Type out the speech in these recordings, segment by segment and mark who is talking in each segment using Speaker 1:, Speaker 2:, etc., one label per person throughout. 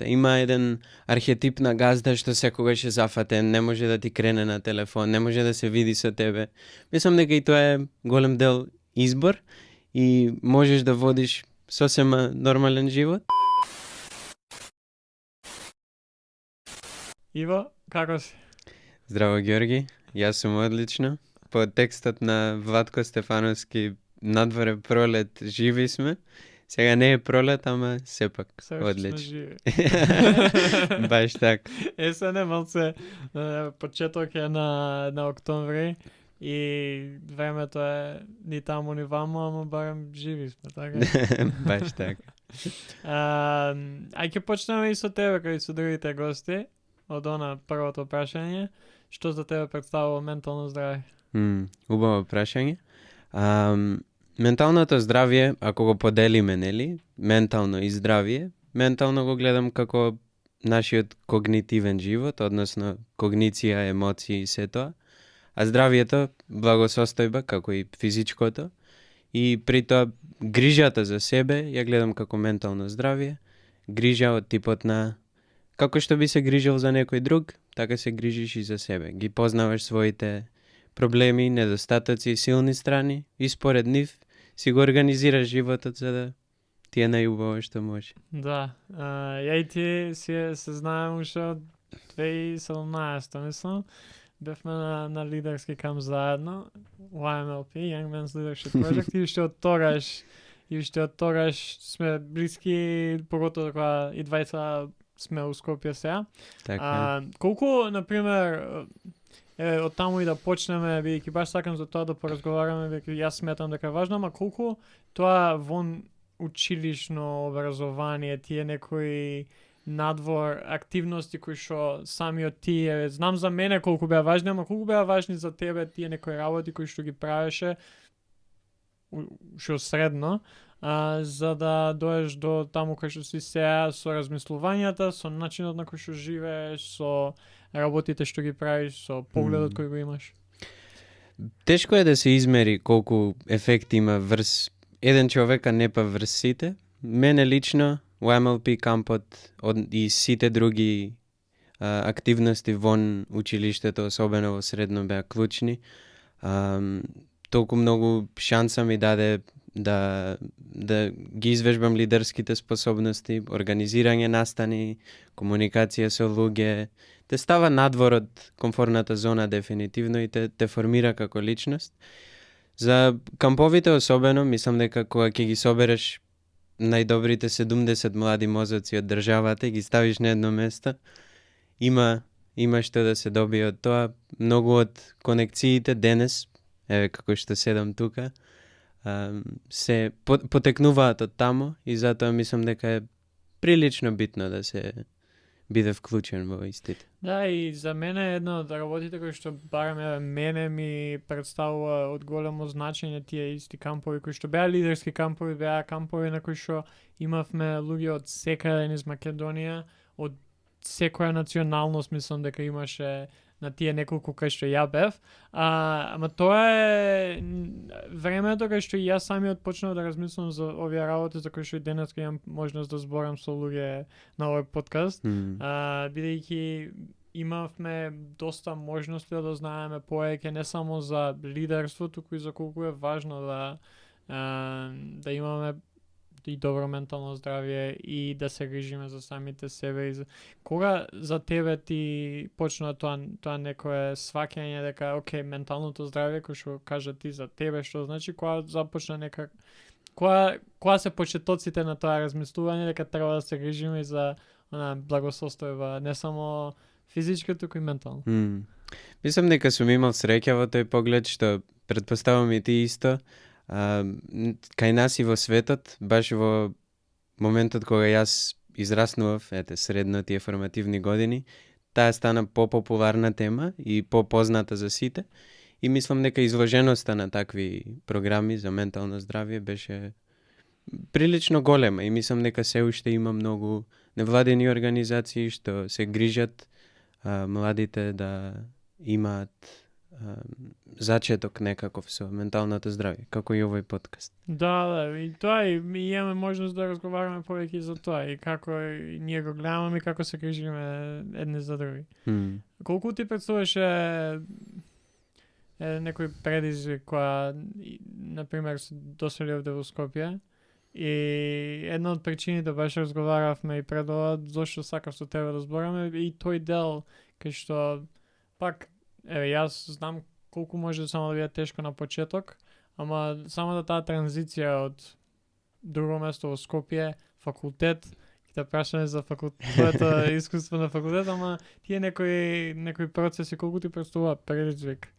Speaker 1: Има еден архетип на газда што секогаш е зафатен, не може да ти крене на телефон, не може да се види со тебе. Мислам дека и тоа е голем дел избор и можеш да водиш сосема нормален живот.
Speaker 2: Иво, како си?
Speaker 1: Здраво, Георги, јас сум одлично. По текстот на Владко Стефановски, надворе пролет, живи сме. Сега не е пролет, ама сепак
Speaker 2: Се уште сме
Speaker 1: одлично.
Speaker 2: живи.
Speaker 1: Баш така.
Speaker 2: Есен е малце, почеток е на октомври и времето е ни таму ни ваму, ама барем живи сме, така?
Speaker 1: Баш така.
Speaker 2: Ај ќе почнеме и со тебе, кај со другите гости, од она првото прашање. Што за тебе представува ментално здраве?
Speaker 1: Убаво прашање. Менталното здравје, ако го поделиме, нели, ментално и здравје, ментално го гледам како нашиот когнитивен живот, односно когниција, емоции и се тоа, а здравјето, благосостојба, како и физичкото, и при тоа грижата за себе ја гледам како ментално здравје, грижа од типот на како што би се грижил за некој друг, така се грижиш и за себе. Ги познаваш своите проблеми, недостатоци, силни страни и според нив си го организираш животот за да ти е најубаво што може.
Speaker 2: Да, ја и ти се знаем уште од 2017, мислам. Бевме на лидерски камп заедно, YMLP, Young Men's Leadership Project, и уште од тогаш сме блиски, поготово кога и двајца сме у Скопје сега.
Speaker 1: Така.
Speaker 2: Колку, например, од таму и да почнеме, бидејќи баш сакам за тоа да поразговараме, бидејќи јас сметам дека е важно, ама колку тоа вон училишно образование, тие некои надвор активности кои што самиот тие, знам за мене колку беа важни, ама колку беа важни за тебе тие некои работи кои што ги правеше уште средно, за да доеш до таму кај што си сега со размислувањата, со начинот на кој што живееш, со работите што ги правиш, со погледот кој го имаш.
Speaker 1: Тешко е да се измери колку ефект има врз еден човек, а не па врз сите. Мене лично, YMLP кампот и сите други активности вон училиштето, особено во средно, беа клучни. Толку многу шанса ми даде да ги извежбам лидерските способности, организирање настани, комуникација со луѓе, те става надвор од комфортната зона дефинитивно и те формира како личност. За камповите особено, мислам дека кога ќе ги собереш најдобрите 70 млади мозоци од државата и ги ставиш на едно место, има што да се добие од тоа. Многу од конекциите денес, еве како што седам тука, се потекнуваат од таму и затоа мислам дека е прилично битно да се биде вклучен во истите.
Speaker 2: Да, и за мене една од работите кои што барем мене ми представува од големо значење тие исти кампови кои што беа лидерски кампови, беа кампови на кои што имавме луѓе од секаде низ Македонија, од секоја националност, мислам дека имаше на тие неколку кај што ја бев. Ама тоа е времето кај што јас самиот почнав да размислам за овие работи за кои што и денес имам можност да зборам со луѓе на овој подкаст. Бидејќи имавме доста можности да знаеме повеќе не само за лидерство, туку и за колку е важно да имаме и добро ментално здравје и да се грижиме за самите себе. Кога за тебе ти почна тоа некое сваќање дека окей, менталното здравје кој што кажа ти за тебе што значи, кога започна кога се почетоците на тоа размислување дека треба да се грижиме и за благосостојба, не само физичка, туку и ментално.
Speaker 1: Мислам дека сум имал среќа во тој поглед, што претпоставам и ти исто. Кај нас и во светот, баш во моментот кога јас израснував, средно тие формативни години, таа стана попопуларна тема и попозната за сите. И мислам дека изложеноста на такви програми за ментално здравје беше прилично голема и мислам дека се уште има многу невладени организации што се грижат младите да имаат зачеток некаков со менталното здравје, како и овој подкаст.
Speaker 2: Да, и тоа и ми имаме можност да разговараме повеќе за тоа и како и ние го гледаме и како се грижиме едни за други. Колку ти представуваше некој предизвик која, например, се досели овде во Скопје и една од причините баш разговаравме и пред ова, зашто сакав со тебе да збораме и тој дел кај што пак, јас знам колку може само да биде тешко на почеток, ама само да таа транзиција од друго место во Скопје, факултет, да прашаме за твоето искуство на факултет, ама тие некои процеси колку ти представува предизвик.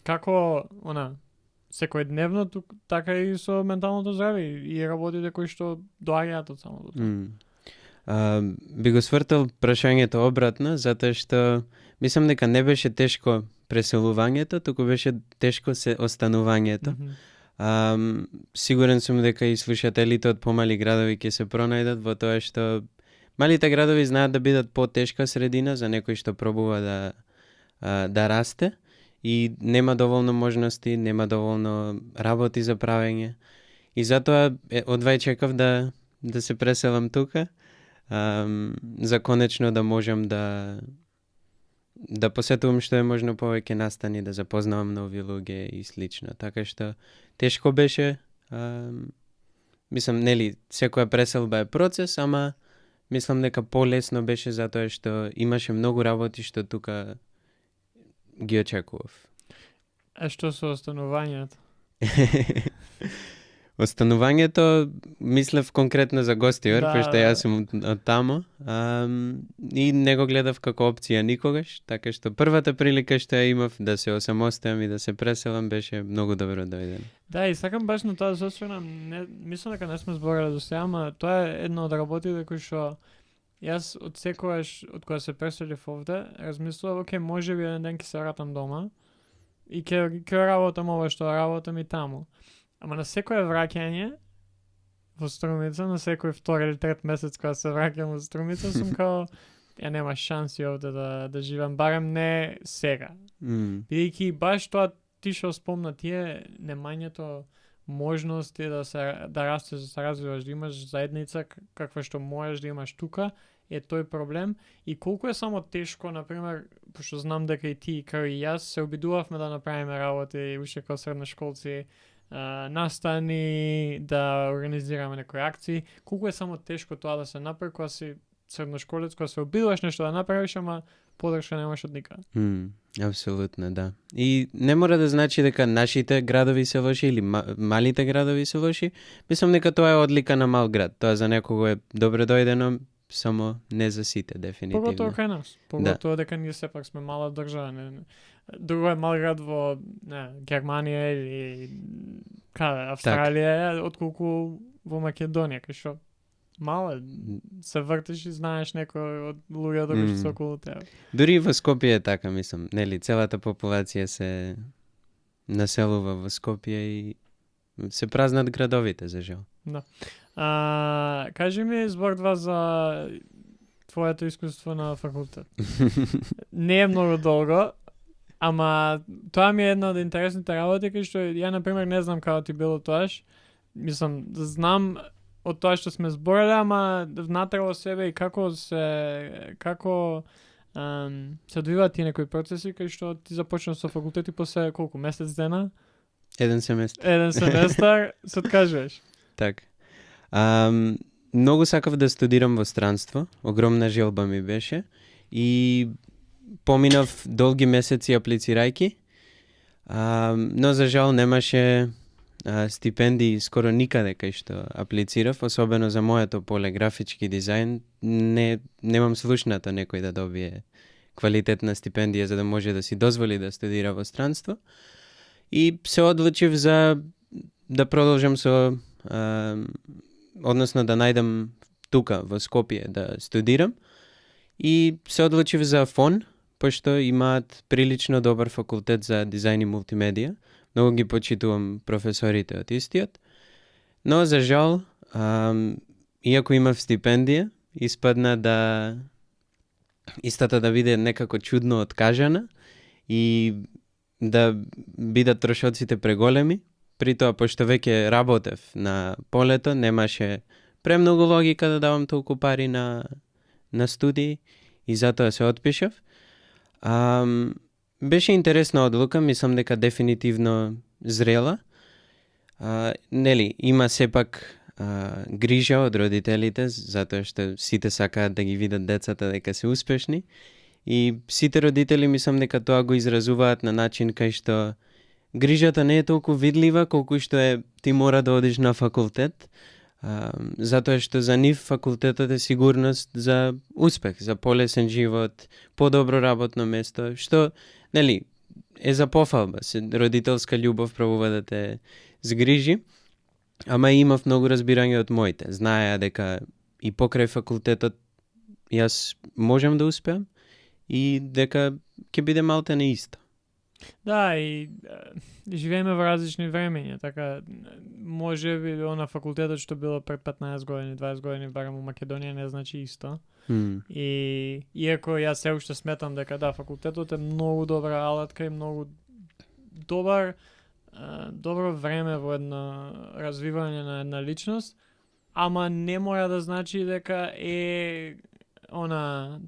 Speaker 2: Како, секојдневно така и со менталното здравје и работите кои што доаѓаат од самото тоа.
Speaker 1: Би го свртал прашањето обратно, затоа што мислам дека не беше тешко преселувањето, туку беше тешко се останувањето. Сигурен сум дека и слушателите од помали градови ќе се пронајдат во тоа што малите градови знаат да бидат потешка средина за некој што пробува да расте и нема доволно можности, нема доволно работи за правење. И затоа одвај чекав да се преселам тука, за конечно да можам да посетувам што е можно повеќе настани, да запознавам нови луѓе и слично. Така што тешко беше, мислам, нели, секоја преселба е процес, ама мислам дека полесно беше затоа што имаше многу работи што тука ги очекував.
Speaker 2: Што со останувањето?
Speaker 1: Останувањето, мислев конкретно за Гостивар, пошто јас сум од тамо, и не го гледав како опција никогаш, така што првата прилика што ја имав да се осамостојам и да се преселам беше многу добро дојдено.
Speaker 2: Да, и сакам баш на тоа да се осврнам, мислам дека не сме зборали до сега, ама тоа е едно од работите кои што јас од секогаш, од кога се преселив овде, размислував, окей, може би еден ден ќе се вратам дома и ќе работам ова што работам и таму. Ама на секое враќање во Струмица, на секој втори или трет месец кога се враќам во Струмица, сум као, нема шанси овде да живеам, барем не сега. Бидејќи баш тоа ти што спомна, тие немањето можности да растеш, да се развиваш, да имаш заедница каква што можеш да имаш тука, е тој проблем. И колку е само тешко, например, пошто знам дека и ти, као и јас, се обидувавме да направиме работи уште као средношколци, настани, да организираме некои акции. Колку е само тешко тоа да се направи кога си средношколец, кога се обидуваш нешто да направиш, ама подршка немаш од никаде.
Speaker 1: Апсолутно, да. И не мора да значи дека нашите градови се лоши или малите градови се лоши. Мислам дека тоа е одлика на мал град. Тоа за некого е добро дојдено, само не за сите, дефинитивно.
Speaker 2: Поготово кај нас. Поготово дека ние сепак сме мала држава. Друго е мал град во Германија или Австралија, отколку во Македонија, кај што мало се вртиш и знаеш некој од луѓето кои што се околу тебе.
Speaker 1: Дури во Скопје е така, мислам. Нели, целата популација се населува во Скопје и се празнат градовите, за жал.
Speaker 2: Да. Кажи ми збор два за твоето искуство на факултет. Не е многу долго, ама тоа ми е една од интересните работи, кај што ја, например, не знам како ти било тоаш. Мислам, знам од тоа што сме збореле, ама внатре во себе и како се одвиваат тие некои процеси кај што ти започнав со факултет и после колку месец дена?
Speaker 1: Еден семестар
Speaker 2: се откажуваш.
Speaker 1: Така. Многу сакав да студирам во странство, огромна желба ми беше и поминав долги месеци аплицирајки, но за жал немаше стипендии скоро никаде кај што аплицирав, особено за моето поле графички дизајн. Немам слушнато некој да добие квалитетна стипендија за да може да си дозволи да студира во странство. И се одлучив за да продолжам со односно да најдам тука во Скопје да студирам и се одлучив за ФОН, пошто имаат прилично добар факултет за дизајн и мултимедија. Многу ги почитувам професорите од истиот. Но за жал, иако имав стипендија, испадна да истата да биде некако чудно откажана и да бидат трошоците преголеми, при тоа пошто веќе работев на полето, немаше премногу логика да давам толку пари на студии и затоа се отпишав. Беше интересна одлука, мислам дека дефинитивно зрела. Нели, има сепак грижа од родителите, затоа што сите сакаат да ги видат децата дека се успешни. И сите родители мислам дека тоа го изразуваат на начин кај што грижата не е толку видлива колку што е ти мора да одиш на факултет, затоа што за нив факултетот е сигурност за успех, за полесен живот, подобро работно место, што нели е за пофалба, родителска љубов пробува да те згрижи, ама имав многу разбирање од моите. Знаеа дека и покрај факултетот јас можам да успеам и дека ќе биде малте не исто.
Speaker 2: Да, и живееме во различни времења, така може би на факултетот што било пред 15 години, 20 години, барем у Македонија не значи исто. И иако јас се уште сметам дека да, факултетот е многу добра алатка и многу добро време во едно развивање на една личност, ама не мора да значи дека е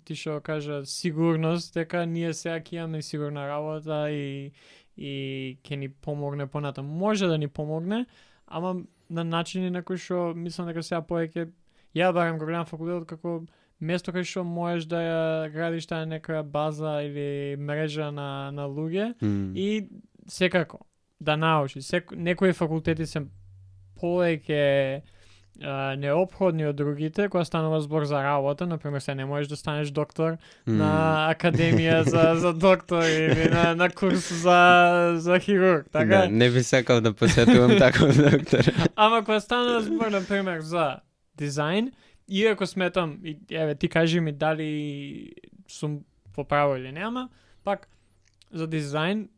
Speaker 2: ти што кажа сигурност, дека ние сега ќе имаме сигурна работа и ќе ни помогне понатаму. Може да ни помогне, ама на начини на кои што мислам дека сега повеќе ја барем го гледам факултетот како место кај што можеш да ја градиш таа некоја база или мрежа на луѓе и секако да научиш. Некои факултети се повеќе неопходни од другите, кога станува збор за работа, например, се не можеш да станеш доктор на академија за доктор или на курс за хирург, така?
Speaker 1: Да, не би сакал да посетувам таков доктор.
Speaker 2: Ама кога станува збор, например, за дизајн, иако сметам, еве, ти кажи ми дали сум по право или нема, пак за дизајн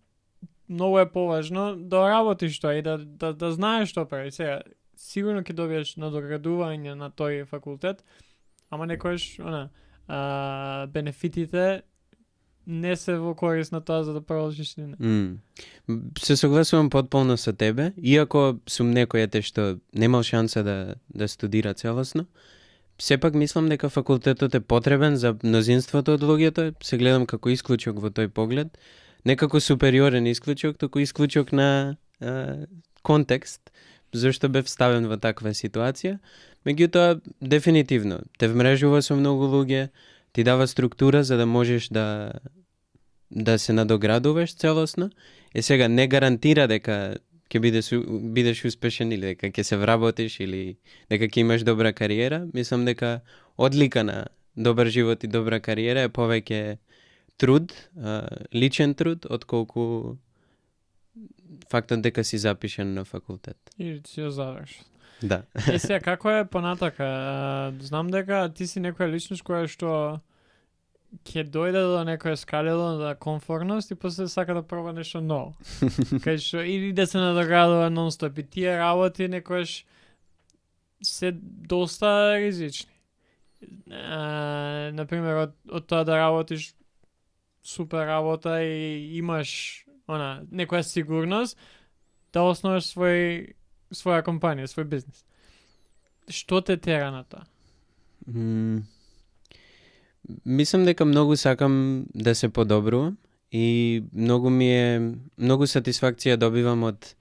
Speaker 2: многу е поважно да работиш тоа и да знаеш што прави. Сега, сигурно ќе добиеш надоградување на тој факултет, ама некојаш бенефитите не се во корист на тоа за да продолжиш ни.
Speaker 1: Се согласувам потполно со тебе, иако сум некој што немал шанса да студира целосно. Сепак мислам дека факултетот е потребен за мнозинството од луѓето, се гледам како исклучок во тој поглед, не како супериорен исклучок, туку исклучок на контекст, зашто бев ставен во таква ситуација. Меѓутоа, дефинитивно, те вмрежува со многу луѓе, ти дава структура за да можеш да се надоградуваш целосно. Сега не гарантира дека ќе бидеш успешен или дека ќе се вработиш или дека ќе имаш добра кариера. Мислам дека одлика на добар живот и добра кариера е повеќе труд, личен труд, отколку фактот дека си запишен на факултет.
Speaker 2: И си ја заврши.
Speaker 1: Да.
Speaker 2: Сега, како е понатака? Знам дека ти си некоја личност која што ќе дојде до некоја скалило на комфортност и после сака да проба нешто ново. Кај што или да се надоградува нон-стоп и тие работи некојаш се доста ризични. Например, од тоа да работиш супер работа и имаш некоја сигурност да основаш своја компанија, свој бизнес. Што те тера на тоа?
Speaker 1: Мислам дека многу сакам да се подобрувам и многу сатисфакција добивам од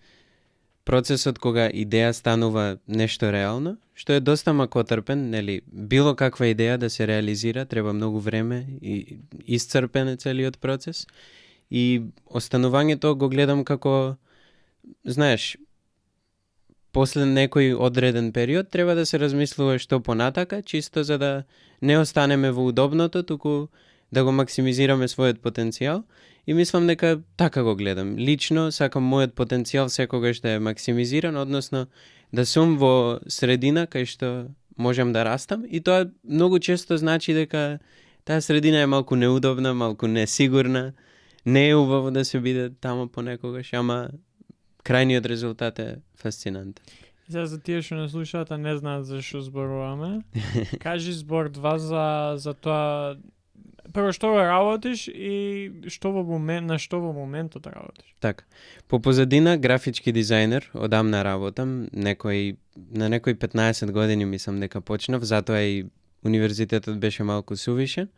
Speaker 1: процесот кога идеја станува нешто реално, што е доста макотрпен, нели, било каква идеја да се реализира, треба многу време и исцрпен е целиот процес. И останувањето го гледам како, знаеш, после некој одреден период треба да се размислува што понатака, чисто за да не останеме во удобното, туку да го максимизираме својот потенцијал. И мислам дека така го гледам. Лично сакам мојот потенцијал секогаш да е максимизиран, односно да сум во средина кај што можам да растам. И тоа многу често значи дека таа средина е малку неудобна, малку несигурна. Не е убаво да се биде тамо понекогаш, ама крајниот резултат е фасцинантен.
Speaker 2: Сега за тие што не слушаат, а не знаат за што зборуваме, кажи збор два за тоа прво што го работиш и што во моментот работиш.
Speaker 1: Така. По позадина графички дизајнер, одамна работам, на некои 15 години мислам дека почнав, затоа и универзитетот беше малку сувишен.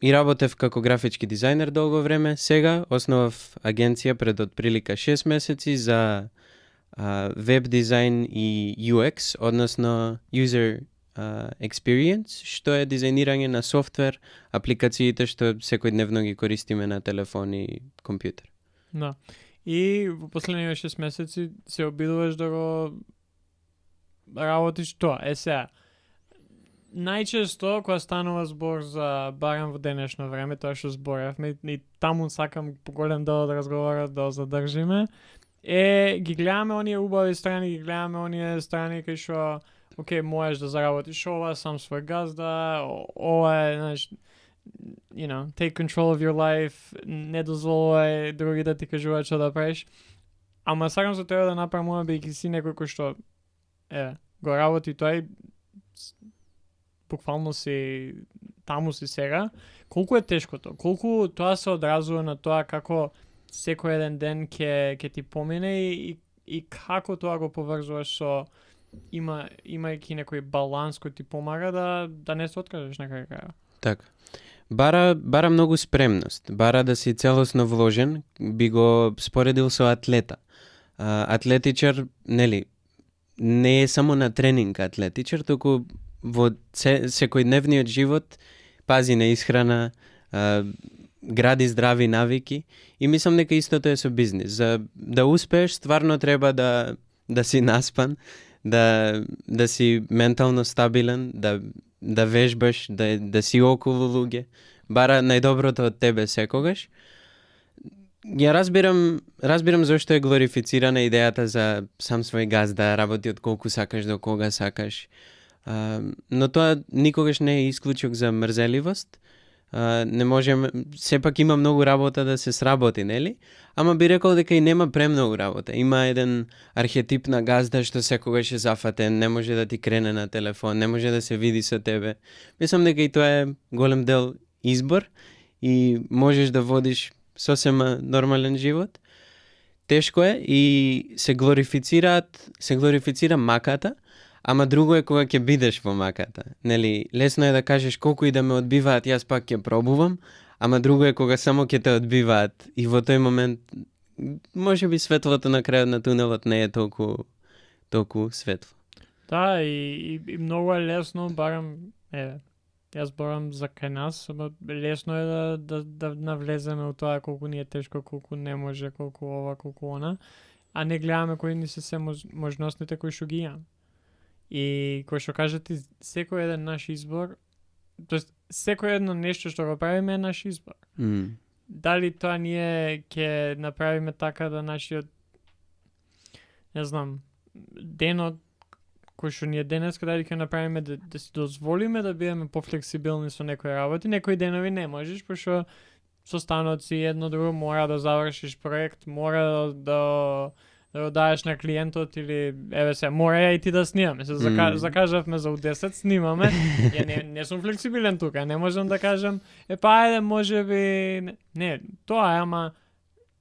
Speaker 1: И работев како графички дизајнер долго време. Сега основав агенција пред отприлика 6 месеци за веб дизајн и UX, односно user experience, што е дизајнирање на софтвер, апликациите што секојдневно ги користиме на телефон и компјутер.
Speaker 2: Да. И во последниве 6 месеци се обидуваш да го работиш тоа. Сега, најчесто кога станува збор за барем во денешно време, тоа што зборевме, и таму сакам поголем дел од разговорот да задржиме, ги гледаме оние убави страни, ги гледаме оние страни кај што окей, можеш да заработиш ова, сам свој газда, ова е, знаеш, take control of your life, не дозволувај други да ти кажуваат што да правиш. Ама сакам со тебе да направам бидејќи си некој кој што го работи тоа и буквално си таму си сега. Колку е тешко тоа? Колку тоа се одразува на тоа како секој еден ден ќе ти помине и како тоа го поврзуваш со имајќи некој баланс кој ти помага да не се откажеш на крај крајот.
Speaker 1: Така. Бара многу спремност, бара да си целосно вложен, би го споредил со атлета. Атлетичар, нели, не е само на тренинг атлетичар, туку во секојдневниот живот пази на исхрана, гради здрави навики и мислам дека истото е со бизнис. За да успееш, стварно треба да си наспан, да си ментално стабилен, да вежбаш, да си околу луѓе, бара најдоброто од тебе секогаш. Ја разбирам зашто е глорифицирана идејата за сам свој газда, работи од колку сакаш до кога сакаш. Но тоа никогаш не е исклучок за мрзеливост. Не можеме, сепак има многу работа да се сработи, нели? Ама би рекол дека и нема премногу работа. Има еден архетип на газда што секогаш е зафатен, не може да ти крене на телефон, не може да се види со тебе. Мислам дека и тоа е голем дел избор и можеш да водиш сосема нормален живот. Тешко е и се глорифицира маката, ама друго е кога ќе бидеш во маката. Нели, лесно е да кажеш колку и да ме одбиваат, јас пак ќе пробувам, ама друго е кога само ќе те одбиваат и во тој момент можеби светлото на крајот на тунелот не е толку светло.
Speaker 2: Да, и многу е лесно, барам јас барам за кај нас, ама лесно е да навлеземе у тоа колку ни е тешко, колку не може, колку ова, колку она, а не гледаме кои ни се можностите кои што ги имаме. И кој што кажете, секој еден наш избор, тоест секој едно нешто што го правиме е наш избор. Дали тоа ние ќе направиме така да нашиот, не знам, денот кој што ни е денеска, дали ќе направиме да си дозволиме да бидеме пофлексибилни со некои работи, некои денови не можеш, пошто со станоци едно друго мора да завршиш проект, мора да го даеш на клиентот или еве се мора ја и ти да снимаме. Се закажавме за 10, снимаме. Ја не сум флексибилен тука, не можам да кажам ајде можеби не, тоа е, ама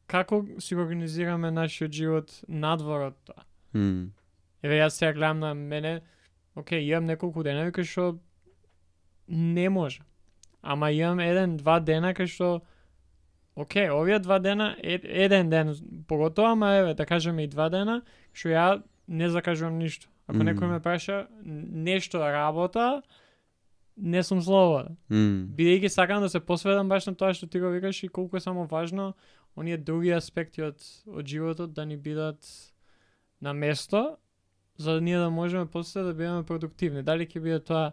Speaker 2: како си го организираме нашиот живот надвор од тоа. Еве јас сега гледам на мене, окей, имам неколку денови кај што не може. Ама имам 1-2 дена кај што окей, овие 2 дена, еден ден поготоа, ама еве, да кажеме и 2 дена, што ја не закажувам ништо. Ако некој ме праша нешто работа, не сум слободен. Бидејќи сакам да се посветам баш на тоа што ти го викаш и колку е само важно оние други аспекти од животот да ни бидат на место, за да ние да можеме после да бидеме продуктивни. Дали ќе биде тоа,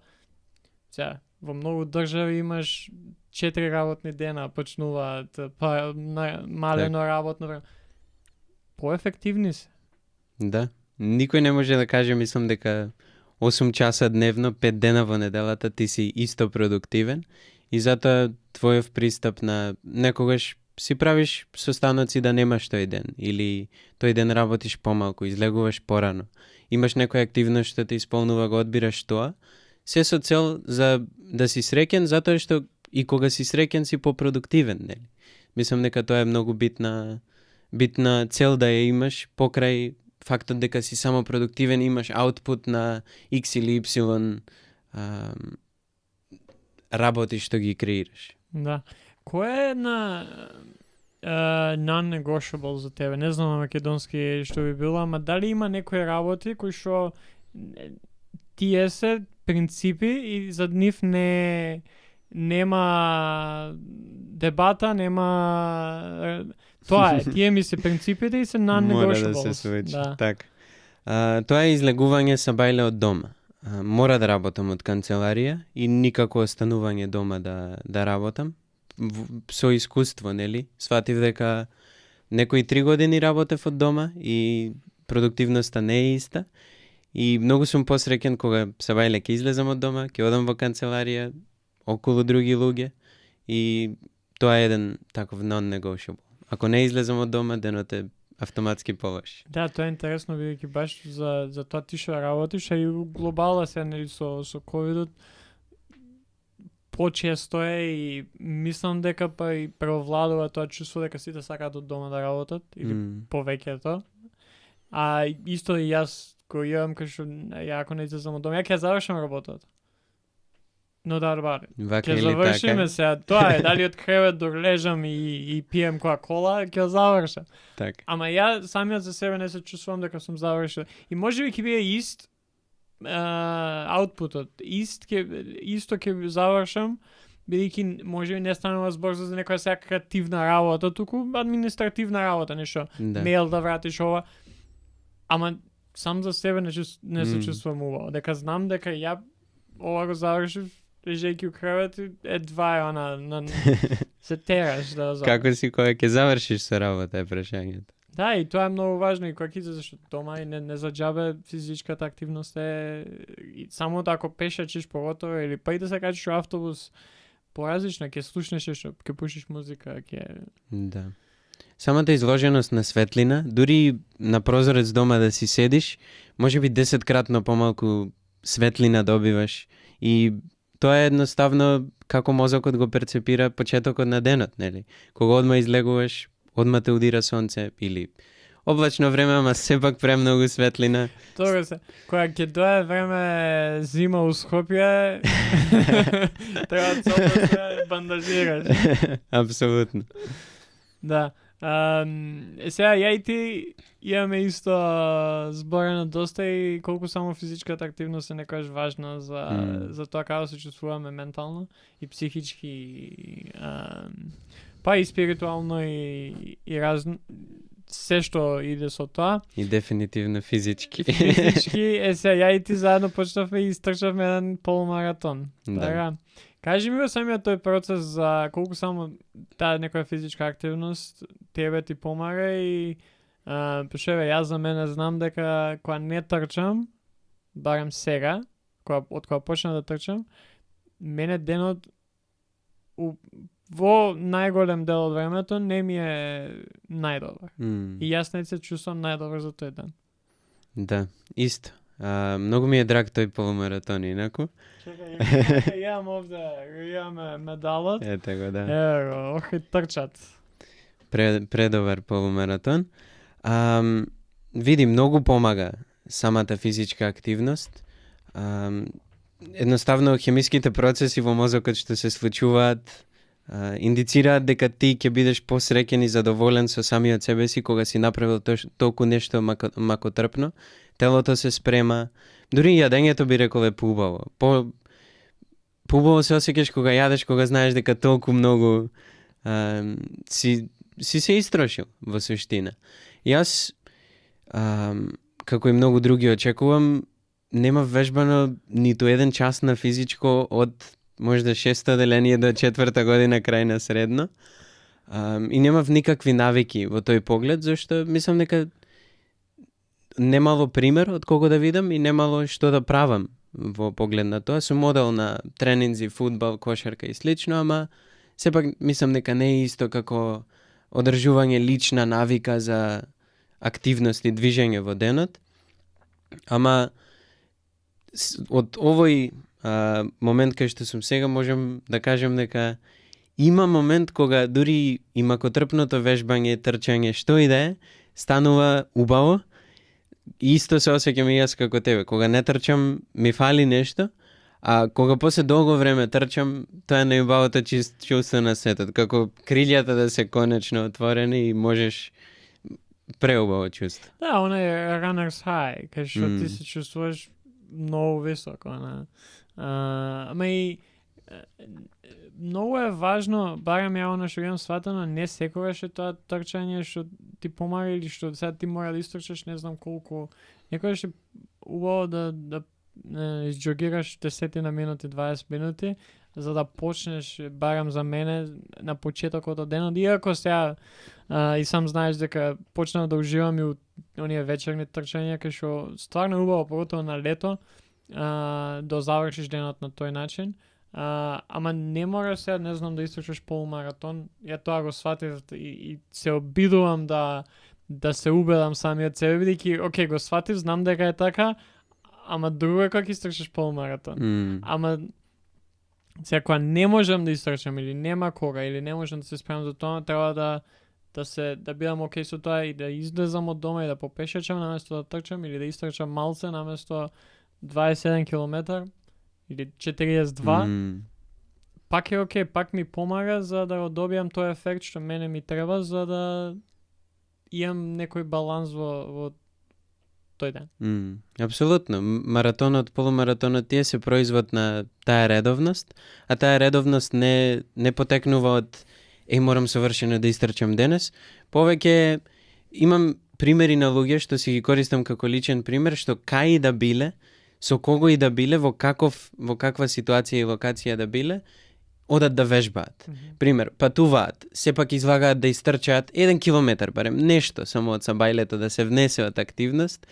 Speaker 2: во многу држави имаш 4 работни дена, почнуваат, па малено работно време. Поефективни се.
Speaker 1: Да. Никој не може да каже, мислам дека 8 часа дневно, 5 дена во неделата ти си исто продуктивен и затоа твојов пристап на некогаш си правиш состаноци да немаш тој ден или тој ден работиш помалку, излегуваш порано. Имаш некоја активност што те исполнува, го одбираш тоа, се со цел за да си среќен затоа што и кога си среќен си попродуктивен, нели? Мислам дека тоа е многу битна цел да ја имаш покрај фактот дека си само продуктивен, имаш аутпут на X или Y работи што ги креираш.
Speaker 2: Да. Која е една non-negotiable за тебе? Не знам на македонски што би било, ама дали има некои работи кои што тие се принципи и за нив нема дебата, нема тоа е, тие ми се принципите и се
Speaker 1: Мора
Speaker 2: non-negotiables.
Speaker 1: да се случи.
Speaker 2: Да.
Speaker 1: Така. Тоа е излегување са бајле од дома. Мора да работам од канцеларија и никако останување дома да работам. Со искуство, нели? Сватив дека некои 3 години работев од дома и продуктивноста не е иста. И многу сум посреќен кога са бајле ќе излезам од дома, ќе одам во канцеларија околу други луѓе и тоа е еден таков non-negotiable. Ако не излезам од дома, денот е автоматски полош.
Speaker 2: Да, тоа е интересно бидејќи баш за тоа ти што работиш, а и глобала се нели со ковидот почесто е и мислам дека па и превладува тоа чувство дека сите сакаат од дома да работат или повеќето. А исто и јас кој имам кај што ја ако не излезам од дома, ја ќе завршам работата. Но да, добар.
Speaker 1: Вака
Speaker 2: Ќе
Speaker 1: или
Speaker 2: завршиме
Speaker 1: така?
Speaker 2: се, тоа е, дали од кревет до лежам и пием кола, ќе завршам.
Speaker 1: Така.
Speaker 2: Ама ја самиот за себе не се чувствувам дека сум завршил. И можеби ќе биде ист аутпутот. Исто ќе завршам, бидејќи можеби не станува збор за некоја сега креативна работа, туку административна работа, нешто.
Speaker 1: Да.
Speaker 2: Мејл да вратиш ова. Ама сам за себе не се чувствувам убаво. Дека знам дека ја ова го завршив лежејќи у кревет едва е она се тераш да завршиш.
Speaker 1: Како си кога ќе завршиш со работа е прашањето.
Speaker 2: Да, и тоа е многу важно и кога ќе зашто дома и не за џабе физичката активност е и само ако пешачиш поготово или па и да се качиш во автобус поразлично, ќе слушнеш што ќе пушиш музика, ќе
Speaker 1: Да. Самата изложеност на светлина, дури на прозорец дома да си седиш, можеби 10-кратно помалку светлина добиваш и тоа е едноставно како мозокот го перцепира почетокот на денот, нели? Кога одма излегуваш, одма те удира сонце или облачно време, ама сепак премногу светлина.
Speaker 2: Тоа се. Кога ќе дое време зима у Скопје, треба цело да се бандажираш.
Speaker 1: Апсолутно.
Speaker 2: Да. Сега ја и ти имаме исто зборено доста и колку само физичката активност е некојаш важна за тоа како се чувствуваме ментално и психички, па и спиритуално и се што иде со тоа.
Speaker 1: И дефинитивно физички.
Speaker 2: Физички, сега ја и ти заедно почнавме и истрчавме еден полумаратон.
Speaker 1: Да.
Speaker 2: Така. Кажи ми го самиот тој процес за колку само таа некоја физичка активност тебе ти помага и пишеве, јас за мене знам дека кога не трчам, барем сега, од кога почна да трчам, мене денот во најголем дел од времето не ми е најдобар. И јас не се чувствам најдобар за тој ден.
Speaker 1: Да, исто. Многу ми е драг тој полумаратон, инаку.
Speaker 2: Чекај, јам овде, јам медалот.
Speaker 1: Ете го, да.
Speaker 2: Ево, ох и трчат.
Speaker 1: Предобар полумаратон. Види, многу помага самата физичка активност. Едноставно, хемиските процеси во мозокот што се случуваат индицираат дека ти ќе бидеш посреќен и задоволен со самиот себе си кога си направил толку нешто макотрпно. Телото се спрема. Дури јадењето би рекол е поубаво. Поубаво се осеќаш кога јадеш, кога знаеш дека толку многу си се истрошил во суштина. Јас, како и многу други очекувам, нема вежбано ниту еден час на физичко од можда 6-то деление до 4-та година крај на средно. И немав никакви навики во тој поглед, зашто мислам дека немало пример од кого да видам и немало што да правам во поглед на тоа. Сум модел на тренинзи, фудбал, кошарка и слично, ама сепак мислам дека не е исто како одржување лична навика за активност и движење во денот. Ама од овој момент кај што сум сега, можам да кажем дека има момент кога дури и макотрпното вежбање, трчање, што и да е, станува убаво. И исто се осеќам и јас како тебе. Кога не трчам, ми фали нешто, а кога после долго време трчам, тоа е најубавото чувство на светот. Како крилјата да се конечно отворени и можеш преубаво чувство.
Speaker 2: Да, она е runner's high, кај што ти
Speaker 1: Мм.
Speaker 2: се чувствуваш многу високо, она. Ама и многу е важно, барем ја оно што имам сватано, не секогаш е тоа трчање што ти помага или што сега ти мора да истрчаш не знам колку. Некогаш е убаво да изџогираш 10 минути, 20 минути, за да почнеш, барем за мене, на почетокот од денот. Иако сега и сам знаеш дека почнав да уживам и у оние вечерни трчања, кај што стварно е убаво, поготово на лето, да завршиш денот на тој начин. Ама не мора сега, не знам, да истрчаш полумаратон. Ја тоа го сватив и се обидувам да се убедам самиот себе, бидејќи, окей, го сватив, знам дека е така, ама друго е кога ќе истрчаш полумаратон. Ама сега кога не можам да истрчам или нема кога или не можам да се спремам за тоа, треба да бидам окей со тоа и да излезам од дома и да попешачам наместо да трчам или да истрчам малце наместо 21 км или 42. Пак е окей, пак ми помага за да го добијам тој ефект што мене ми треба за да имам некој баланс во тој ден.
Speaker 1: Апсолутно. Маратонот, полумаратонот тие се производ на таа редовност, а таа редовност не потекнува од морам совршено да истрчам денес. Повеќе имам примери на луѓе што си ги користам како личен пример, што кај и да биле, со кого и да биле, во каква ситуација и локација да биле, одат да вежбаат. Пример, патуваат, сепак излагаат да истрчаат 1 километар барем, нешто само од сабајлето да се внесе од активност.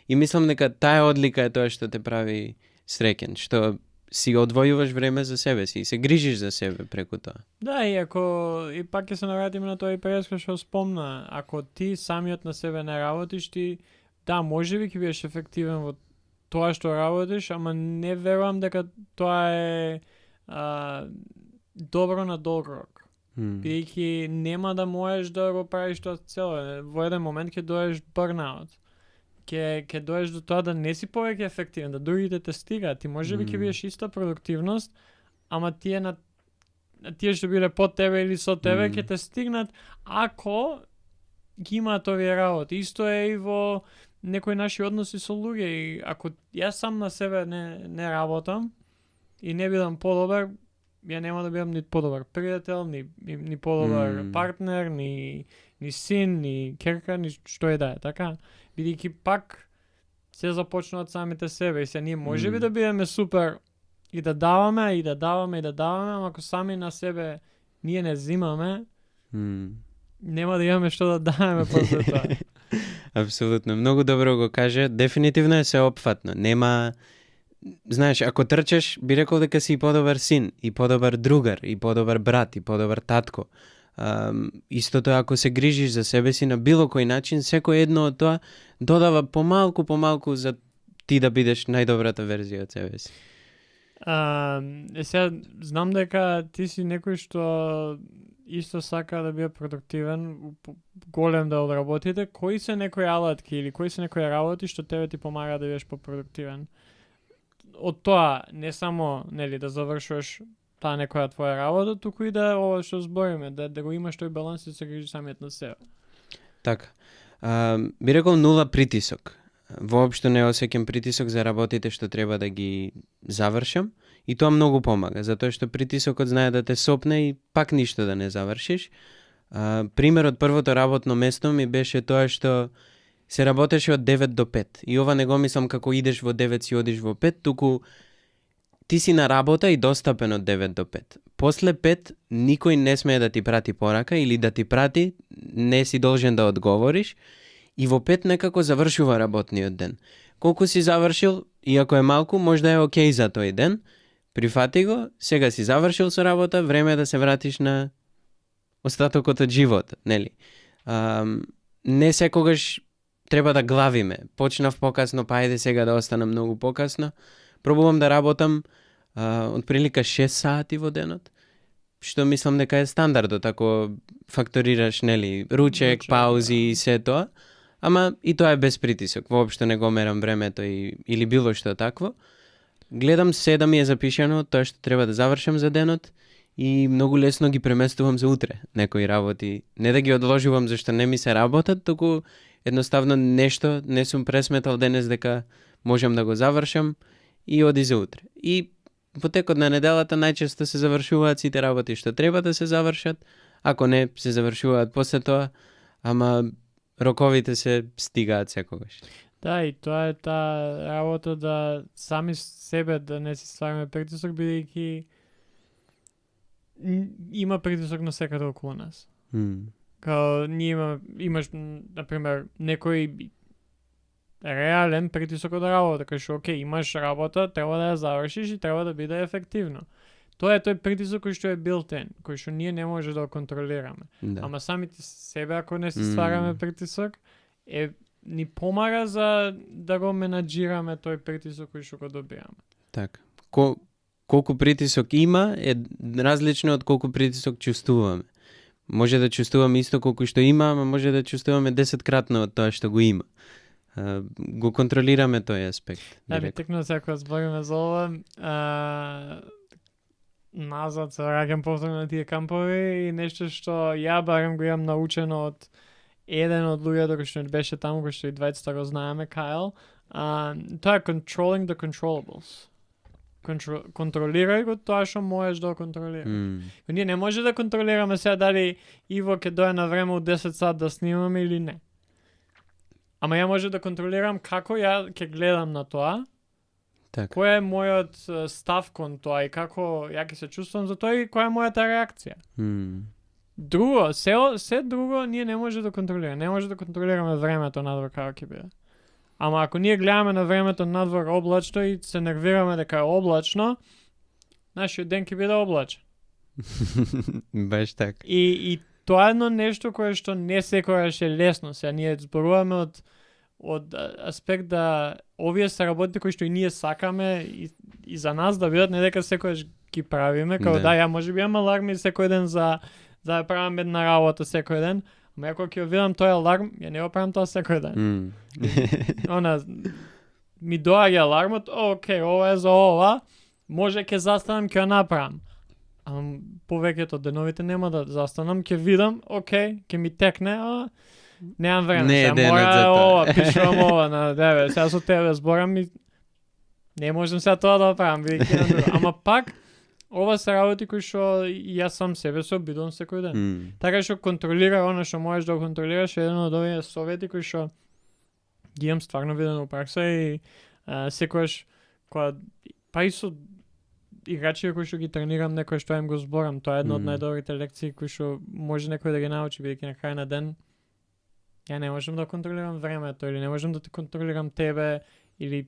Speaker 1: И мислам дека таа одлика е тоа што те прави среќен, што си одвојуваш време за себе си и се грижиш за себе преку тоа.
Speaker 2: Да, и пак ќе се навратиме на тоа и преска што спомна, ако ти самиот на себе не работиш, ти можеби ќе бидеш ефективен во тоа што работиш, ама не верувам дека тоа е добро на долг рок. Бидејќи нема да можеш да го правиш тоа цело. Во еден момент ќе доеш burnout. Ќе доеш до тоа да не си повеќе ефективен, да другите те стигаат. Ти можеби ќе бидеш иста продуктивност, ама тие што биле под тебе или со тебе ќе те стигнат ако ги имаат овие работи. Исто е и во некои наши односи со луѓе. И ако јас сам на себе не работам и не бидам подобар, ја нема да бидам ни подобар пријател, ни подобар партнер, ни син, ни керка, ни што е да е, така? Бидејќи пак се започнуваат самите себе и се ние можеби да бидеме супер и да даваме, ама ако сами на себе ние не зимаме, нема да имаме што да даваме после тоа.
Speaker 1: Апсолутно, многу добро го каже. Дефинитивно е сеопфатно. Нема, знаеш, ако трчаш, би рекол дека си и подобар син, и подобар другар, и подобар брат, и подобар татко. Истото ако се грижиш за себе си на било кој начин, секој едно од тоа додава помалку за ти да бидеш најдобрата верзија од себе си.
Speaker 2: Сега знам дека ти си некој што исто сака да биде продуктивен, голем да одработите. Кои се некои алатки или кои се некои работи што тебе ти помага да бидеш попродуктивен? Од тоа не само да завршуваш таа некоја твоја работа, туку и да ова што збориме, да го имаш тој баланс и да се грижиш самиот на себе.
Speaker 1: Така. Би рекол нула притисок. Воопшто не осеќам притисок за работите што треба да ги завршам и тоа многу помага, затоа што притисокот знае да те сопне и пак ништо да не завршиш. Пример од првото работно место ми беше тоа што се работеше од 9 до 5. И ова не го мислам како идеш во 9 си одиш во 5, туку ти си на работа и достапен од 9 до 5. После 5 никој не смее да ти прати порака или да ти прати, не си должен да одговориш и во 5 некако завршува работниот ден. Колку си завршил, иако е малку, можда е окей за тој ден, прифати го, сега си завршил со работа, време е да се вратиш на остатокот од животот, нели? Не секогаш треба да главиме. Почнав покасно, па ајде сега да останам многу покасно. Пробувам да работам отприлика 6 сати во денот, што мислам дека е стандардот ако факторираш, нели, ручек,
Speaker 2: Ручек,
Speaker 1: паузи
Speaker 2: да.
Speaker 1: и се тоа. Ама и тоа е без притисок, воопшто не го мерам времето или било што такво. Гледам се да ми е запишано тоа што треба да завршам за денот и многу лесно ги преместувам за утре некои работи. Не да ги одложувам зашто не ми се работат, туку едноставно нешто не сум пресметал денес дека можам да го завршам и оди за утре. И во текот на неделата најчесто се завршуваат сите работи што треба да се завршат, ако не се завршуваат после тоа, ама роковите се стигаат секогаш.
Speaker 2: Да, и тоа е таа работа да сами себе да не си ствараме притисок, бидејќи има притисок на секаде околу нас. Као имаш, например, некој реален притисок од работа, кај што окей, имаш работа, треба да ја завршиш и треба да биде ефективно. Тоа е тој притисок кој што е built-in, кој што ние не може да го контролираме.
Speaker 1: Да.
Speaker 2: Ама самите себе, ако не си ствараме притисок, ни помага за да го менаџираме тој притисок кој што го добиваме.
Speaker 1: Така. Колку притисок има е различно од колку притисок чувствуваме. Може да чувствуваме исто колку што има, ама може да чувствуваме 10-кратно од тоа што го има. Го контролираме тој аспект.
Speaker 2: Да, ми текно се ако збориме за ова, назад се враќам повторно на тие кампови и нешто што ја барем го имам научено од еден од луѓето кој што беше таму, кој што и двајцата го знаеме, Кайл. Тоа е controlling the controllables. Контролирај го тоа што можеш да го контролираш. Ние не може да контролираме сега дали Иво ќе дое на време од 10 сат да снимаме или не. Ама ја може да контролирам како ја ќе гледам на тоа,
Speaker 1: така.
Speaker 2: Кој е мојот став кон тоа и како ја ќе се чувствувам за тоа и која е мојата реакција. Друго, се друго ние не може да контролираме. Не може да контролираме времето надвор како ќе биде. Ама ако ние гледаме на времето надвор облачно и се нервираме дека е облачно, нашиот ден ќе биде облачен.
Speaker 1: Баш така.
Speaker 2: И тоа е едно нешто кое што не секогаш е лесно. Сега ние зборуваме од аспект да овие се работи кои што и ние сакаме и за нас да бидат, не дека секогаш ги правиме, како да ја можеби имам аларми секој ден за да правам една работа секој ден, ама ако ќе видам тој аларм, ја не го правам тоа секој ден. Ми доаѓа алармот, окей, ова е за ова, може ќе застанам, ќе ја направам. Ама повеќето деновите нема да застанам, ќе видам, окей, ќе ми текне, немам време, сега мора ова, пишувам ова на 9, сега со тебе зборам и не можам сега тоа да правам, бидејќи ама пак ова се работи кои што јас сам себе се обидувам секој ден. Така што контролира она што можеш да го контролираш, еден од овие совети кои што ги имам стварно видено у пракса и секогаш кога па и со играчи кои што ги тренирам, некој што им го зборам, тоа е една од најдобрите лекции кои што може некој да ги научи, бидејќи на крај на ден ја не можам да контролирам времето или не можам да те контролирам тебе или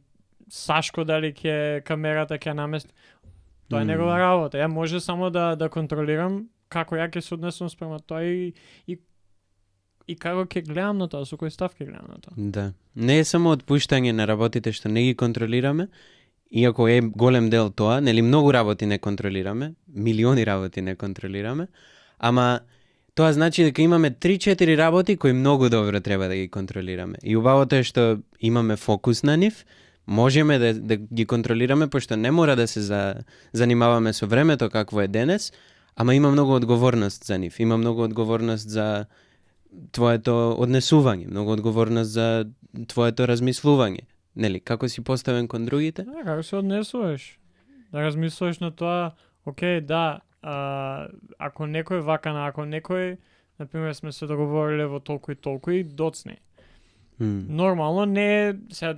Speaker 2: Сашко дали ќе камерата ќе намести. Тоа е негова работа. Ја може само да контролирам како ја ќе се однесувам спрема тоа и како ќе гледам на тоа, со кој став ќе гледам на тоа.
Speaker 1: Да. Не е само отпуштање на работите што не ги контролираме, иако е голем дел тоа, нели многу работи не контролираме, милиони работи не контролираме, ама тоа значи дека имаме 3-4 работи кои многу добро треба да ги контролираме. И убавото е што имаме фокус на нив, можеме да ги контролираме, пошто не мора да се занимаваме со времето какво е денес, ама има многу одговорност за нив, има многу одговорност за твоето однесување, многу одговорност за твоето размислување. Нели, како си поставен кон другите?
Speaker 2: Да, како се однесуваш. Да размислуваш на тоа, окей, да, ако некој вакана, ако некој, например, сме се договориле во толку и доцни. Нормално не е, сега,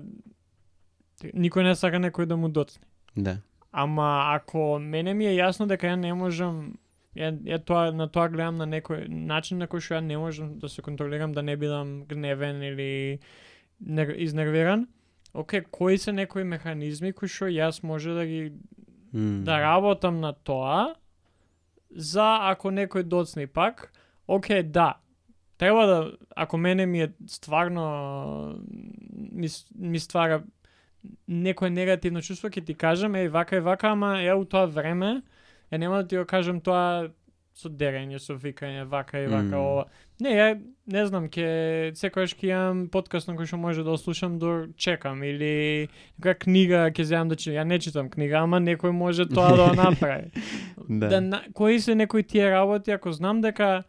Speaker 2: никој не сака некој да му доцни.
Speaker 1: Да.
Speaker 2: Ама ако мене ми е јасно дека ја не можам, на тоа гледам на некој начин на кој што ја не можам да се контролирам, да не бидам гневен или изнервиран. Океј, кои се некои механизми кои што јас може да ги да работам на тоа за ако некој доцни пак, океј, да. Треба да, ако мене ми е стварно ми ствара некое негативно чувство ќе ти кажам, вака и вака, ама у тоа време, нема да ти го кажам тоа со дерење, со викање, вака и вака, ова. Не, ја не знам, секојаш ќе имам подкаст на кој што може да слушам дор чекам, или некоја книга ќе земам да читам. Ја не читам книга, ама некој може тоа да направи. Кои се некои тие работи, ако знам дека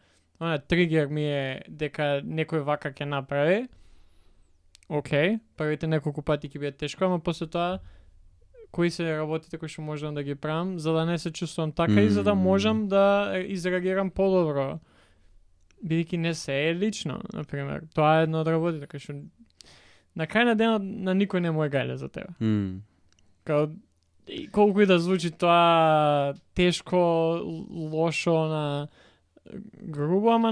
Speaker 2: тригер ми е дека некој вака ќе направи, окей, првите неколку пати ќе биде тешко, ама после тоа кои се работите кои што можам да ги правам, за да не се чувствувам така и за да можам да изреагирам подобро. Бидејќи не се е лично, например. Тоа е едно од работите, кој што на крај на денот на никој не му е гајле за тебе. Колку и да звучи тоа тешко, лошо, грубо, ама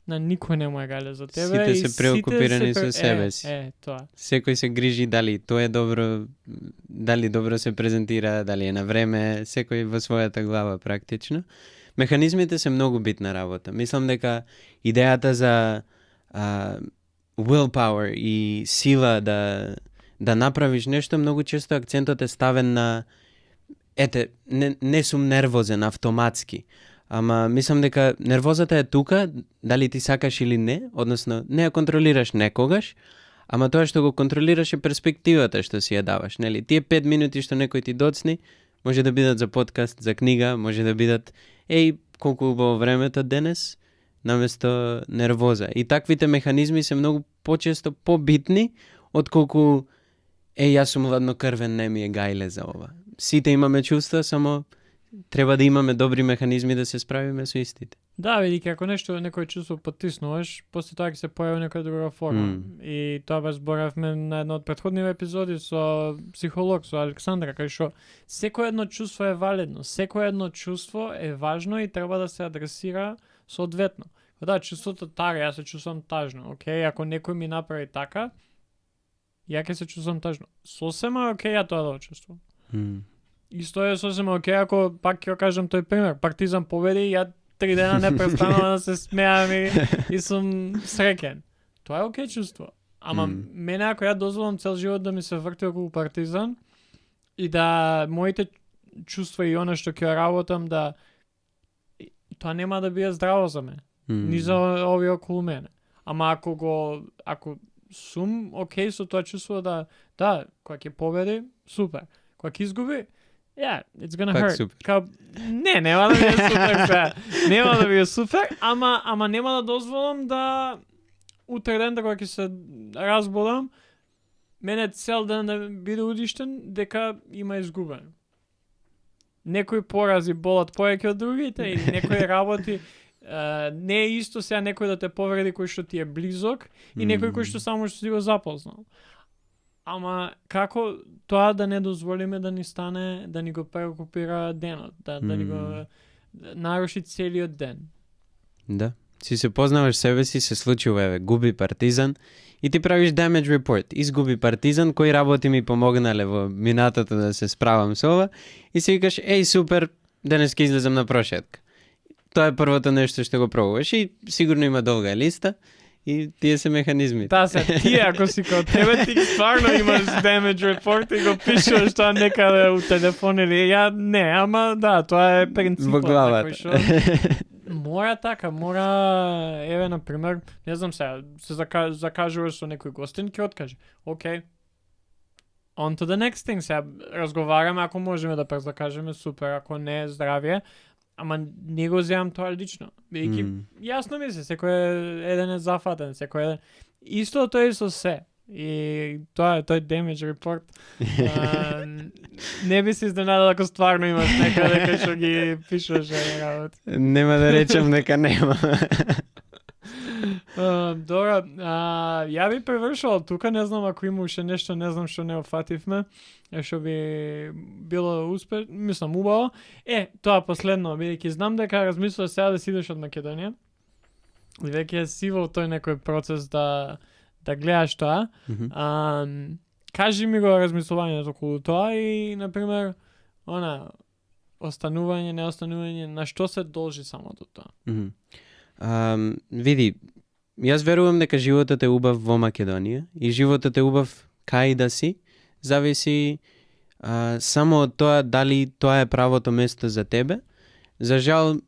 Speaker 2: на никој не му е гајле за тебе.
Speaker 1: Сите се преокупирани со себе си.
Speaker 2: Тоа.
Speaker 1: Секој се грижи дали тоа е добро, дали добро се презентира, дали е на време, секој во својата глава практично. Механизмите се многу битна работа. Мислам дека идејата за willpower и сила да направиш нешто, многу често акцентот е ставен на не сум нервозен автоматски. Ама мислам дека нервозата е тука, дали ти сакаш или не, односно не ја контролираш некогаш, ама тоа што го контролираш е перспективата што си ја даваш, нели? Тие 5 минути што некој ти доцни, може да бидат за подкаст, за книга, може да бидат колку убаво времето денес, наместо нервоза. И таквите механизми се многу почесто побитни, отколку јас сум ладнокрвен, не ми е гајле за ова. Сите имаме чувства, само треба да имаме добри механизми да се справиме со истите.
Speaker 2: Да, види, ако некој чувство потиснуваш, после тоа ќе се појави некоја друга форма. И тоа баш зборавме на едно од претходните епизоди со психолог, со Александра, кај што секој едно чувство е валидно, секој едно чувство е важно и треба да се адресира соодветно. Да, чувството тага, јас се чувствам тажно, окей, ако некој ми направи така, ја ќе се чувствам тажно. Сосема окей, ја тоа да чувствувам. Исто е сосема окей, ако пак ќе кажам тој пример, Партизан победи, ја 3 дена не престанувам да се смеам и сум среќен. Тоа е окей чувство. Ама мене ако ја дозволам цел живот да ми се врти околу Партизан и да моите чувства и она што ќе работам тоа нема да биде здраво за мене. Ни за овие околу мене. Ама ако сум окей со тоа чувство да, кога ќе победи, супер. Кога ќе изгуби, it's gonna hurt. Нема да биде супер. Нема да биде супер, ама нема да дозволам да утре ден кога ќе се разболам, мене цел ден да биде удиштен дека има изгубен. Некои порази болат повеќе од другите и некои работи не е исто сега некој да те повреди кој што ти е близок и некој кој што само што си го запознал. Ама како тоа да не дозволиме да ни стане, да ни го преокупира денот, да ни го наруши целиот ден.
Speaker 1: Да. Си се познаваш себе си, се случува, губи Партизан и ти правиш damage report. Изгуби Партизан, кои работи ми помогнале во минатото да се справам со ова и си викаш, супер, денес ќе излезам на прошетка. Тоа е првото нешто што го пробуваш и сигурно има долга листа и тие се механизми.
Speaker 2: Таа се тие, ако си као тебе, ти стварно имаш damage report и го пишуваш тоа некаде у телефон или не, ама да, тоа е принципот.
Speaker 1: Во главата.
Speaker 2: Мора така, например, не знам сега, се закажуваш со некој гостин, ќе откаже. Окей. On to the next thing. Сега разговараме, ако можеме да презакажеме, супер, ако не, здравие. Ама не го земам тоа лично. Бидејќи јасно ми се, секој еден е зафатен, секој еден. Исто тоа и со се. И тоа е тој damage report. Не би се изненадал ако стварно имаш некаде кај што ги пишуваш работи.
Speaker 1: Нема да речем дека нема.
Speaker 2: Добро, ја би превршувал тука, не знам ако има уште нешто, не знам што не офативме, што би било мислам убаво. Тоа последно, бидејќи знам дека размислуваш сега да си идеш од Македонија, и веќе си во тој некој процес да гледаш тоа. Кажи ми го размислувањето околу тоа и, например, останување, неостанување, на што се должи самото тоа?
Speaker 1: Види, јас верувам дека животот е убав во Македонија и животот е убав кај да си, зависи само од тоа дали тоа е правото место за тебе. За жал,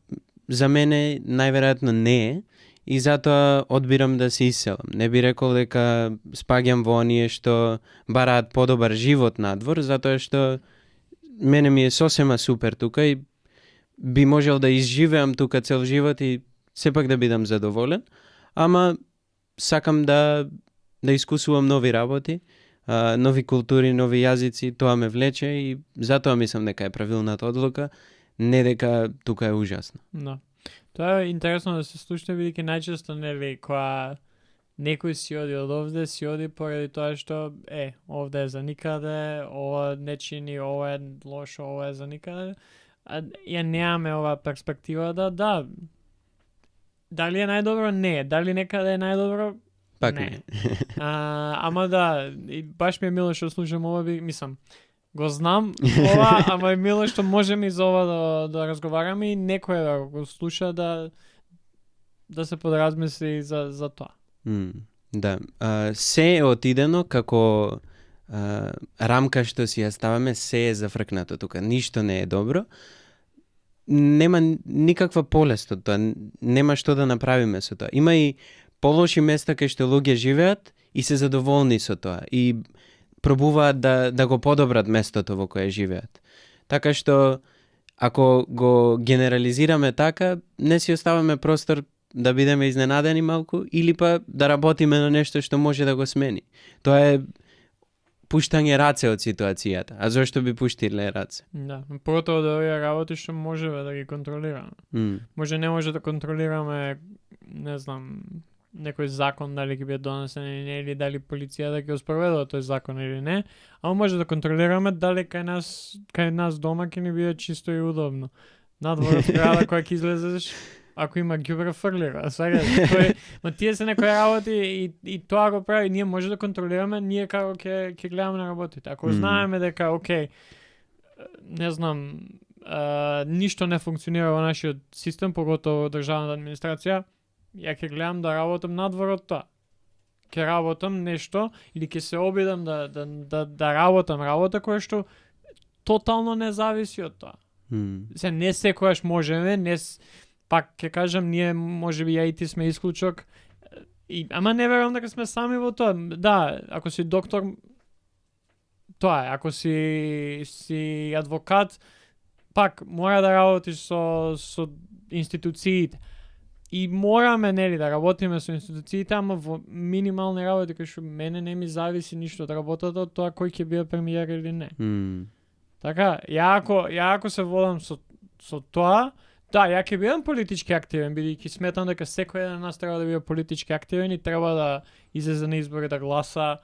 Speaker 1: за мене најверојатно не е и затоа одбирам да се иселам. Не би рекол дека спаѓам во оние што бараат подобар живот надвор, затоа што мене ми е сосема супер тука и би можел да изживеам тука цел живот и сепак да бидам задоволен, ама сакам да искусувам нови работи, нови култури, нови јазици, тоа ме влече и затоа мислам дека е правилната одлука, не дека тука е ужасно.
Speaker 2: Да. Тоа е интересно да се слуша, бидејќи најчесто нели кога некој си оди од овде, си оди поради тоа што овде е за никаде, ова не чини, ова е лошо, ова е за никаде. А ја немаме оваа перспектива да дали е најдобро? Не. Дали некаде е најдобро?
Speaker 1: Пак
Speaker 2: не. Ама да, и баш ми е мило што слушам ова, мислам, го знам ова, ама е мило што можеме и за ова да разговараме и некој да го слуша да се подразмисли за тоа.
Speaker 1: Да. Се е отидено како рамка што си ја ставаме, се е зафркнато тука. Ништо не е добро. Нема никаква полест од тоа. Нема што да направиме со тоа. Има и полоши места кај што луѓе живеат и се задоволни со тоа. И пробуваат да го подобрат местото во кое живеат. Така што, ако го генерализираме така, не си оставаме простор да бидеме изненадени малку или па да работиме на нешто што може да го смени. Тоа е пуштање раце од ситуацијата. А зошто би пуштиле раце?
Speaker 2: Да, прото од овие работи што можеме да ги контролираме. Може не може да контролираме, не знам, некој закон дали ќе биде донесен или не, или дали полицијата ќе го спроведува тој закон или не, ама може да контролираме дали кај нас дома ќе ни биде чисто и удобно. Надвор од зграда која ќе излезеш, ако има ѓубре фрлира. Сега но тие се некои работи и тоа го прави, ние може да контролираме, ние како ќе гледаме на работите. Ако знаеме дека окей, не знам, ништо не функционира во нашиот систем, поготово државната администрација, ја ќе гледам да работам надвор од тоа. Ќе работам нешто или ќе се обидам да работам работа која што тотално не зависи од тоа. Се не секогаш можеме, пак ќе кажам, ние можеби ја и ти сме исклучок, ама не верувам дека сме сами во тоа. Да, ако си доктор, тоа е, ако си адвокат, пак мора да работиш со институциите. И мораме, нели, да работиме со институциите, ама во минимални работи, кои што мене не ми зависи ништо од работата, од тоа кој ќе биде премиер или не. Така, ја ако се водам со тоа, да, ја ќе бидам политички активен, бидејќи сметам дека секој еден нас треба да биде политички активен и треба да излезе на избори да гласа.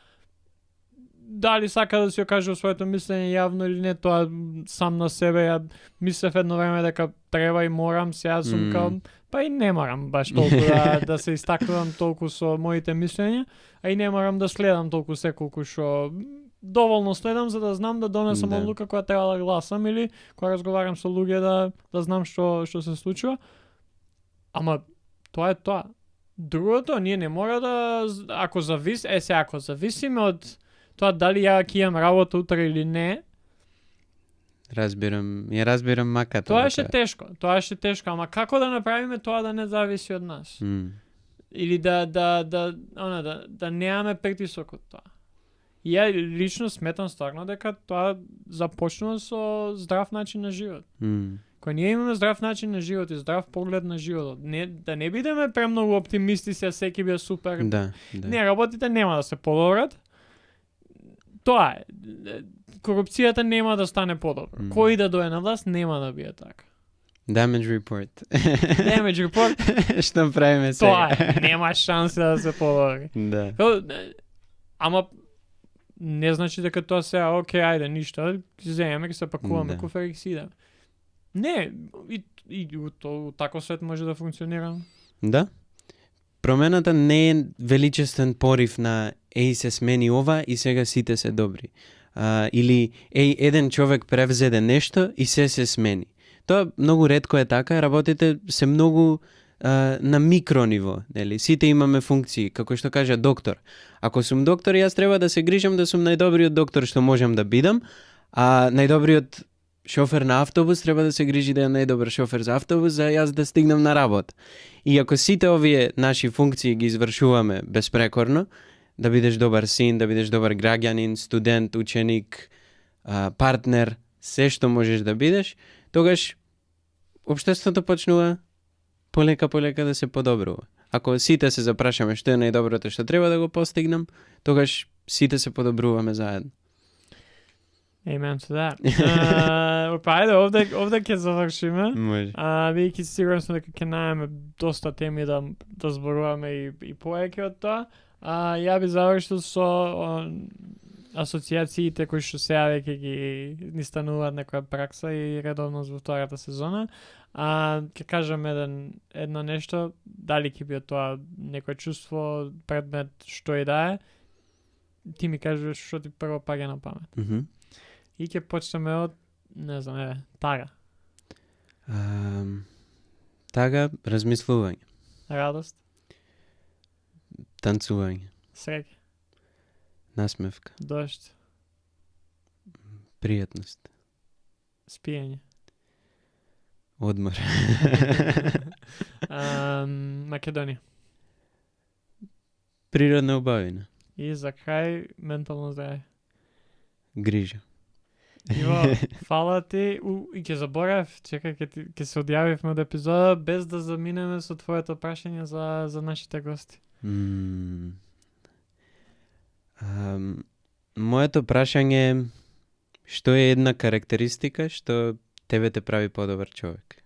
Speaker 2: Дали сака да си ја каже своето мислење јавно или не, тоа сам на себе. Ја мислев едно време дека треба и морам, сега сум као, па и не морам баш толку да се истакнувам толку со моите мислења, а и не морам да следам толку секолку што доволно следам за да знам да донесам одлука која треба да гласам или кога разговарам со луѓе да знам што се случува. Ама тоа е тоа. Другото, ние не мора да ако зависиме од тоа дали ја ќе имам работа утре или не.
Speaker 1: Разбирам маката.
Speaker 2: Тоа е тешко, ама како да направиме тоа да не зависи од нас? Или да немаме притисок од тоа. Ја лично сметам стварно дека тоа започнува со здрав начин на живот. Кога ние имаме здрав начин на живот и здрав поглед на животот, да не бидеме премногу оптимисти се секи биде супер.
Speaker 1: Да.
Speaker 2: Не, работите нема да се подобрат. Тоа е. Корупцијата нема да стане подобро. Кој да дое на власт нема да биде така.
Speaker 1: Damage report. Што правиме сега?
Speaker 2: Тоа е. Нема шанси да се подобри.
Speaker 1: Да.
Speaker 2: Ама не значи дека тоа сега, окей, ајде, ништо, ќе земеме, ќе се пакуваме куфер и ќе си идеме. Не, и тако свет може да функционира.
Speaker 1: Да. Промената не е величествен порив на се смени ова и сега сите се добри. Или еден човек превзеде нешто и се смени. Тоа многу ретко е така, работите се многу на микрониво, нели? Сите имаме функции, како што кажа доктор. Ако сум доктор, јас треба да се грижам да сум најдобриот доктор што можам да бидам, а најдобриот шофер на автобус треба да се грижи да е најдобар шофер за автобус за јас да стигнам на работа. И ако сите овие наши функции ги извршуваме безпрекорно, да бидеш добар син, да бидеш добар граѓанин, студент, ученик, партнер, се што можеш да бидеш, тогаш општеството почнува полека да се подобрува. Ако сите се запрашаме што е најдоброто што треба да го постигнам, тогаш сите се подобруваме заедно.
Speaker 2: Amen to that. Па, ајде, овде ќе завршиме.
Speaker 1: Може.
Speaker 2: Бидејќи сигурен сум дека ќе најдеме доста теми да зборуваме и повеќе од тоа. Ја би завршил со асоциациите кои што сега веќе ги ни стануваат некоја пракса и редовно во втората сезона. Ќе кажам едно нешто, дали ќе биде тоа некој чувство, предмет, што и да е. Ти ми кажеш што ти прво паѓа на памет. И ќе почнеме од, не знам, тага.
Speaker 1: Тага, размислување.
Speaker 2: Радост,
Speaker 1: Танцување.
Speaker 2: среќа,
Speaker 1: Насмевка.
Speaker 2: дожд,
Speaker 1: Пријатност.
Speaker 2: спиење.
Speaker 1: Одмор.
Speaker 2: Македонија.
Speaker 1: Природна убавина.
Speaker 2: И за крај, ментално здравје.
Speaker 1: Грижа.
Speaker 2: Иво, фала ти. И ќе заборав, чекај, ќе се одјавивме од епизода без да заминеме со твоето прашање за нашите гости.
Speaker 1: Моето прашање е што е една карактеристика што тебе те прави подобар човек?